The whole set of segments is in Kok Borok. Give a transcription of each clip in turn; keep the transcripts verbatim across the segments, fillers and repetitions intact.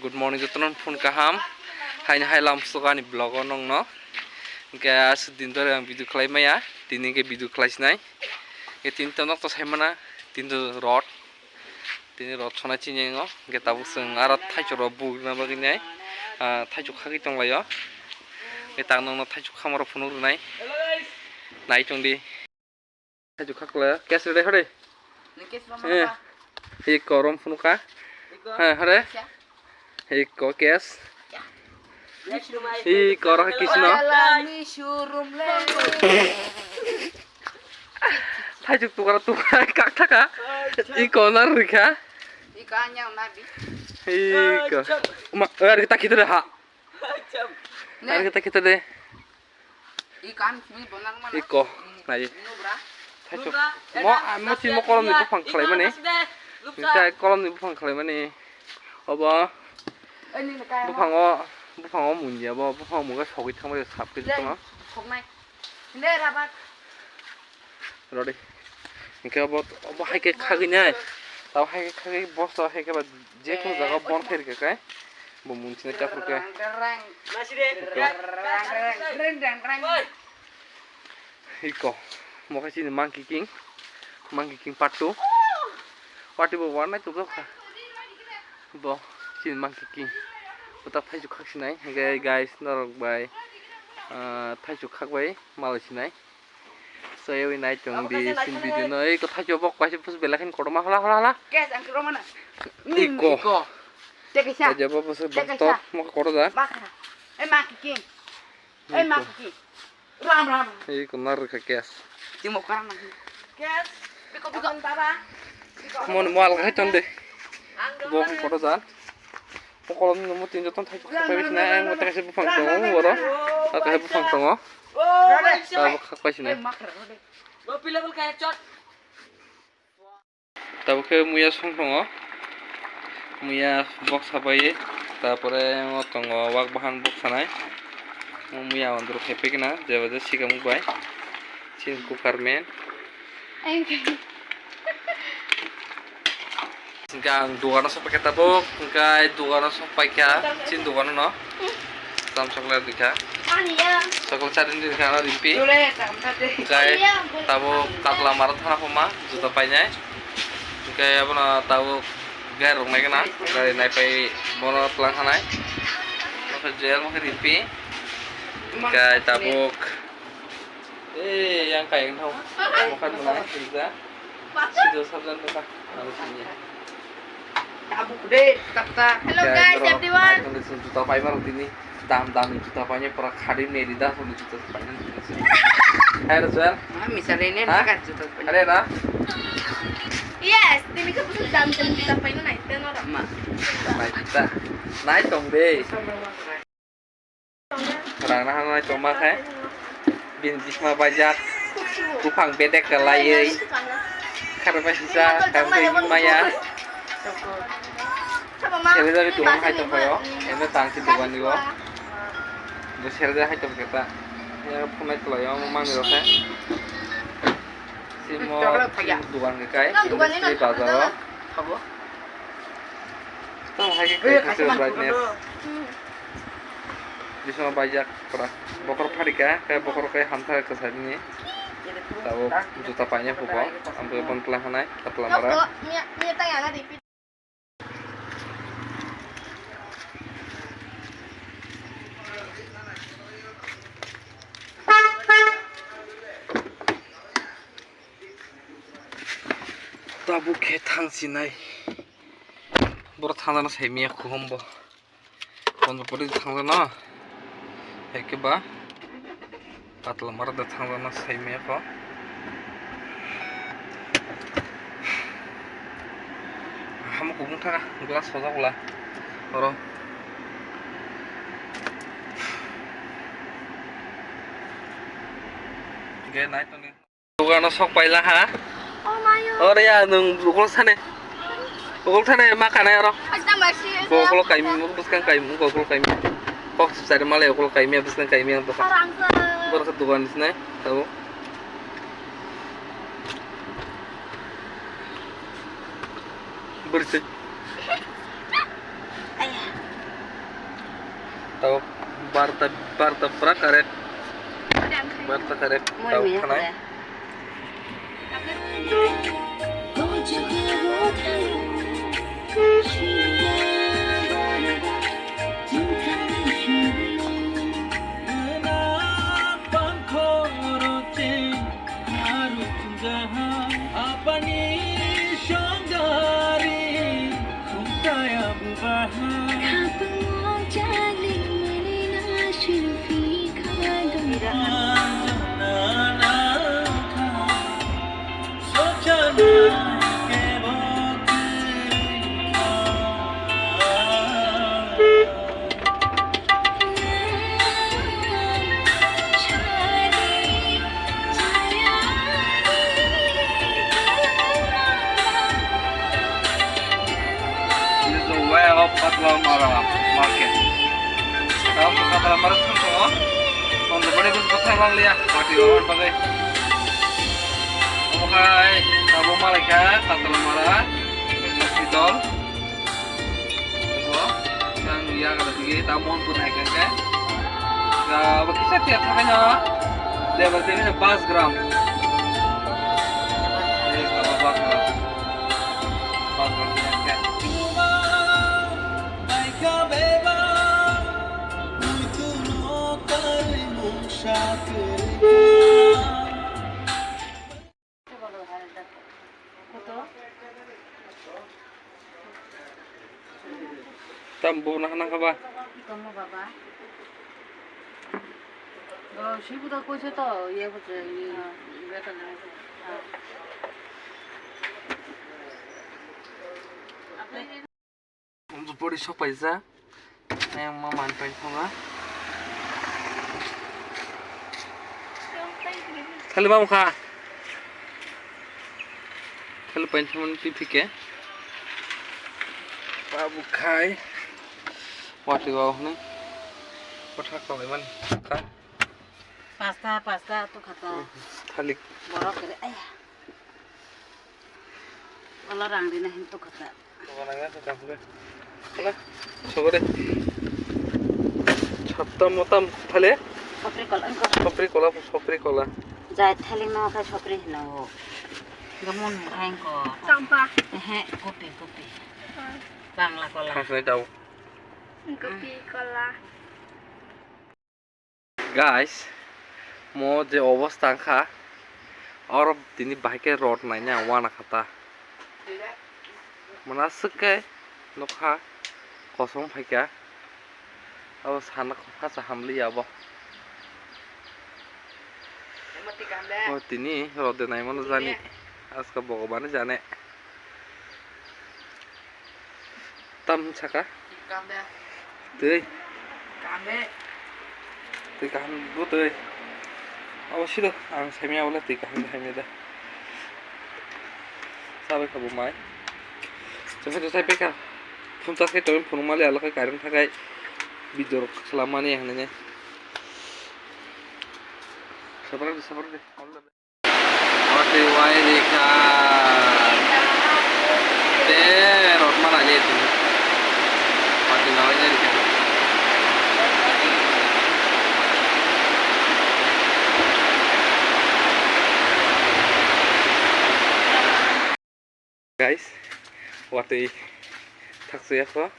Good morning, jotono phone kaham. Haini hai lamsok ani vlog o nongno. Hingke aswk din dore ang video khlai maya. Tini hingke video khlai sinai. Hingke tini to nok to sai mana. Tini to rot. Tini rot sonai chini ngo. Hingke tabuk chwng aro thaichuk rok bugna bagwi nai. Ah, thaichuk khagwi tonglaio. Hingke tak nongno thaichuk khamaro phunuk rwnai. Nai tongdi. Haju khakla, cash rede hore. Ni cash mama Eh. ba. Hi korom phunu ka. Iko. Ha, hore. Kya? Hi ko cash. Next to my Hi koro kisno. Wala ni showroom le. Haju tukara tukara kak thaka. Iko na rikha. Iko anyang na bi. Hi ko. Ma, ari ta khitare ha. Ari ta khitare. Iko, nai. Nubra. Thaichuk. Nubra. Mo, mo si mo kolom ni buphang khlai mani. Lubsa. Kolom ni buphang khlai mani. Obo. Buphango, buphango mundia bo, buphango munga sogwi thangbai sap khe jotono. Soknai. Hinde rabak. Rodi. Hingke obo, obo hai khe khagwi nai. Tabo hai khe khagwi bosta hai khe ba je kunu jaga bon khe rikha khe. Bo mungchina chaphur khe. Iko. Mo khe chini Monkey King. Monkey King part two. Wati bo warnai tubukha. Bo chini Monkey King. Bo ta thaichuk khak sinai. Hingke guys norok bai, ah, thaichuk khak bai malai sinai. So, ewi nai tong di sin video no. Ei, ko thaichuk bok kaisa pus bela khin kotorma hala, hala, hala. Kes ang kiro mana? Iko. Iko. Teke sa. Thaichuk bok pus Teke bok sa. Top mo kotor da. Makha. Eh, Monkey King. Eh, Monkey King. Ram, ram. Ei, ko nar ka kes. Timo karang na. Kes. Biko, biko. Baba. Mon mo alga hai ton de. Bok kotor da. Pokolom ni muti joto thai khakpai sinai, ang mata kaisa buphang tongo, oro. Kaisa buphang tongo. Abo khakpai sinai. Tabuk khe muya song tongo. Muya bok sabai, tapore o tongo wak bahan bok sanai. Muya ondro khepe kna, jeba je sikamuk bai. Chini kukarmen. Hingke ang dogano sok paikha tabuk, hingke dogano sok paikha, chini dogano no. Tam chocolate rikha. Chocolate chari rikha ano rimpi. Hingke tabuk Katla maro thana poma, juta painai. Hingke abono tabuk gari rok nai gana, gari nai pai bono tlang hanai. Mokhe jel mokhe rimpi. Hingke tabuk Eh, yang kayang tau. Bukan menang, bisa. Sido sabjan bukan. Harus ini. Tabuk de, tak tak. Hello guys, everyone. Juta pai mar tini. Dam dam juta pai ni pura khadi meri da, sini juta pai ni. Hai Rosal. Ah, misalnya ini kan juta pai. Ada na? Yes, tini kan dam dam juta pai ni naik teno. Ma. Naik juta. Naik tong de. Rang na hanai tongma khe bini bisma baijak buphang bedek kwlaiwi kharwi bai sisa kharwi maya. Selejabi dugan hai tongphaio, eno tangsi dugan ni o. Bo seleja hai tongkhe ta. Ya phunai kwlaio omo manwi rokhe. Simo dugan khe kai, bazar o. Tamo hai khe kaisa brightness. Bisma baijak pura. Bokhorok pharikha, khe bokhorok khe hamsa khe kwsai bini. Tabuk juta paina phuko, amtwi bon tla hanai, katla mara. Tabuk khe thang sinai. Borok thang jana sai miya kuhum bo. Chondrapuri thang jana. Hai khe ba. Patla mara da thang jana sai miya kho. Hamo kubung thanga glass sojak la. Oro. Ge nai tongni. Dogano sok paila ha. Oh mayo. Oro ya nung ukol sane. Ukol sane ma kanai oro. Aita masi. Ukol kaimi, bwskang kaimi, ukol kaimi. Kok sari male ukol kaimi, bwskang kaimi ang to. Parang sa. Borok sa dogan sine. Tabo. Bersih. Ayah. Tau barta, barta pura karet. Barta karet. Moi tau miya khanai. Kore. Apani songari khumtaya bubaha. Khapang jali mani na shilpi khadam. Sochana kebo This is the way of Patlamara market. Tamo Patlamara thang tongo. Tong bari bus bwthai lang liya. Party road bagwi. Omo khai tabo malaikha Patlamara hospital. Ito, ang iya kada sige, tamo pun hai kangke. Ga, bakisa tiap thangkhaino, level tini bus gram. Eh, baba bus gram. Bus gram tiap khe. Tam bo na na kaba. Tongo baba. O, sibu da koise to, ye bo je, ye, beta na. Unzu pori sok paisa. Ayang ma man pain thonga. Thali ma mukha. Thali pain thonga ni pipi ke. Babu khai. Wati wa hne. Kothak tong man kha. Pasta, pasta, tu khata. Thalik. Borok kere, aya. Ola rang rina hin tu khata. Ola, sogore. Chapta motam thale. Sopri kola, engko. Sopri kola, sopri kola. Jai thalik no kha sopri hino. Gamon hai ko. Champa. Ehe, kopi, kopi. Bangla kola. Khasnai tau. Kopi kola. Guys, mo je obostha wngkha, oro tini bahai khe rot naina wana kha ta. Mwnaswk khe nokha kosom phaikha, abo sana kha sa hamliya abo. O tini rot de naimano jani, aska bogobani jane. Tam saka. Kam de. Twi. Kam de. Twi kaham bo twi. Abo siro ang saimya wala twi kaham de hamya da. Sabai kha bo mai. Chakha chakha bai kha. Phone charge kai tong phone mali alak kai current thakai. Video rok salamani hanene. Sabrak de sabrak de. Watwi wai rikha. Te rot mana je tu. Watwi wai rikha. Guys, watwi thaksuya kho.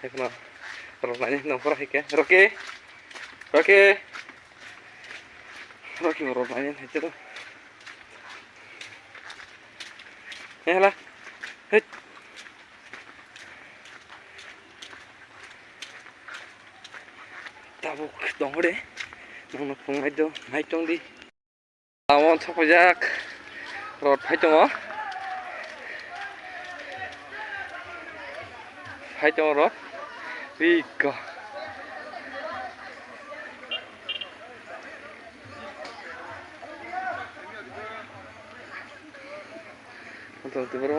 Ekhono rotnani nongkhor hai khe. Roki. Roki. Roki bo rotnani hai khe. Eh, hala. Hei. Tabuk tongo de. Nongno phungnai do. Nai tong di. Lamao sokphaijak rot phai tongo, phai tongo rot. Ui ko.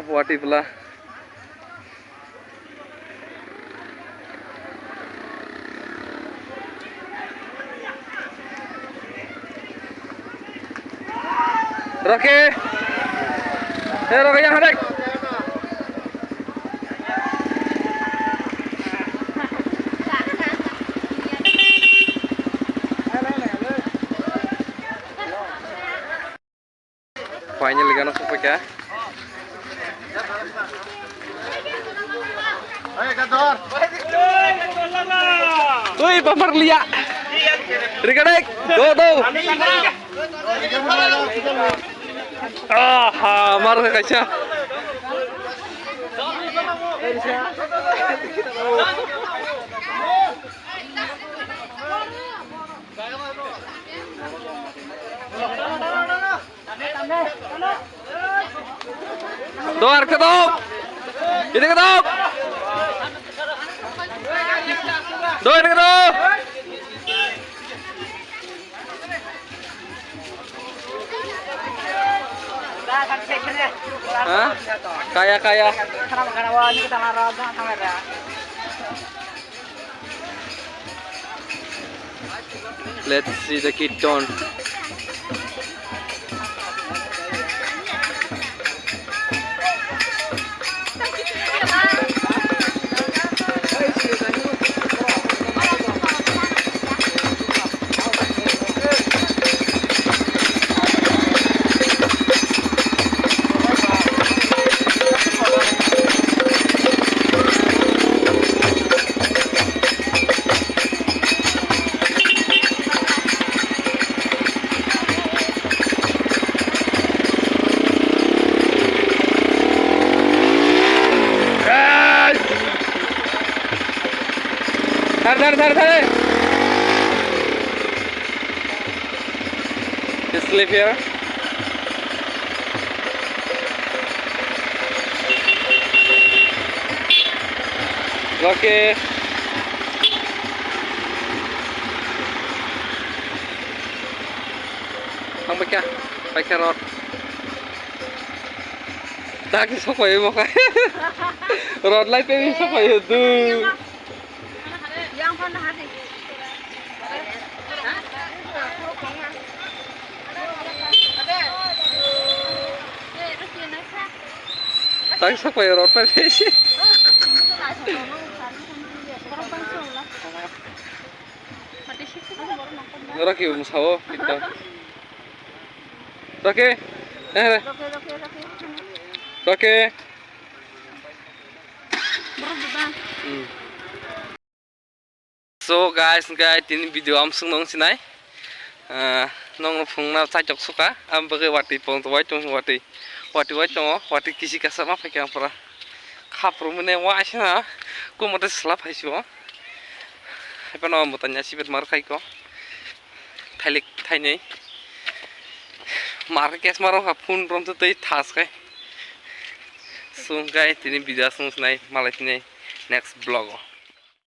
Watwi bwla. Roke. Eh, Roke, yang hadai. Ui, bumper liya. Rigadek, do, do. Aha, mar kha kaisa. Do, ar khe do. Ini khe do. Do, ini khe do. Ha? Kaya, kaya. Let's see the kid turn. Thar, thar, thar, thar. Just sleep here. Okay. Ang paikha, paikha rot. Dak sok pai mo kha. Rot lai pe sok pai du. Tang sapai rot pai pesi. Raki um sao kita. Raki. Eh. Raki. Hmm. So guys, guys, tini video amsung nong sinai. Ah, nong phung na chai chok suka, am bagwi watwi pong to wai tong watwi. Watwi wai tongo, watwi kisi kasa ma phaikha ang pura. Khapru mune wa asina, kumote sla phaisio. Hepano am botanya sibet mar khaiko. Thailik thainai. Mar kes maro ha phun rom to tei thas kai. So guys, tini video asung sinai, malai tini next vlog o.